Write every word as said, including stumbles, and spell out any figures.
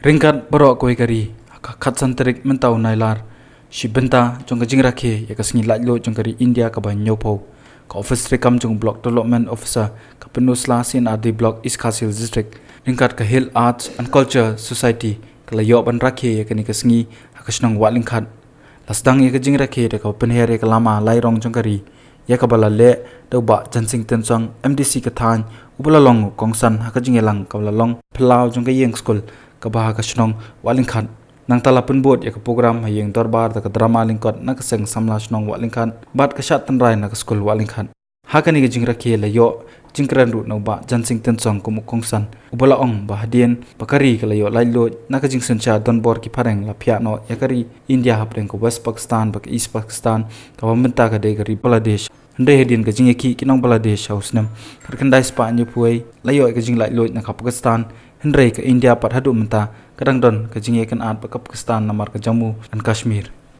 Ryngkat baroh kawei ka ri, ha ka khatsan tarik mynta u Nailar, shi bynta jong ka jingrakhe ïa ka sngi laitluid jong ka ri India kaba hynñiewphew, ka office treikam jong u Block Development Officer ka Pynursla C&RD Block, East Khasi Hills District, ryngkat ka Hill Arts and Culture Society, ka la ïoh ban rakhe ïa kane ka sngi ha ka shnong Wahlingkhat. La sdang ïa ka jingrakhe da kaba pynher ïa ka lama lairong jong ka ri, ïa kaba la leh da u Bah Jansing Tynsong, MDC ka thaiñ, uba la long u kongsan ha ka jingïalang kaba la long phyllaw jong ka ïing skul kaba ha ka shnong Wahlingkhat. Nangta la pynbud ïa ka program ha ïing dorbar da ka drama lyngkot na ka seng samla shnong Wahlingkhat bad ka shad tynrai na ka skul Wahlingkhat. Ha kane ka jingrakhe la ïoh jingkren ruh na u Bah Jansing Tynsong kum u kongsan, uba la ong ba hadien ba ka ri ka la ïoh laitluid na ka jingsynshar donbor ki phareng, la phiah noh ïa ka ri India hapdeng ka West Pakistan bad ka East Pakistan, kaba mynta ka dei ka ri Bangladesh. Hynrei hadien ka jingïakhih ki nong Bangladesh ha u snem khatkhyndai spah hynñiewphew wei, la ïoh ïa ka jinglaitluid na ka Pakistan, hynrei ka India pat haduh mynta ka dang don ka jingïakynad bad ka Pakistan namar ka Jammu and Kashmir.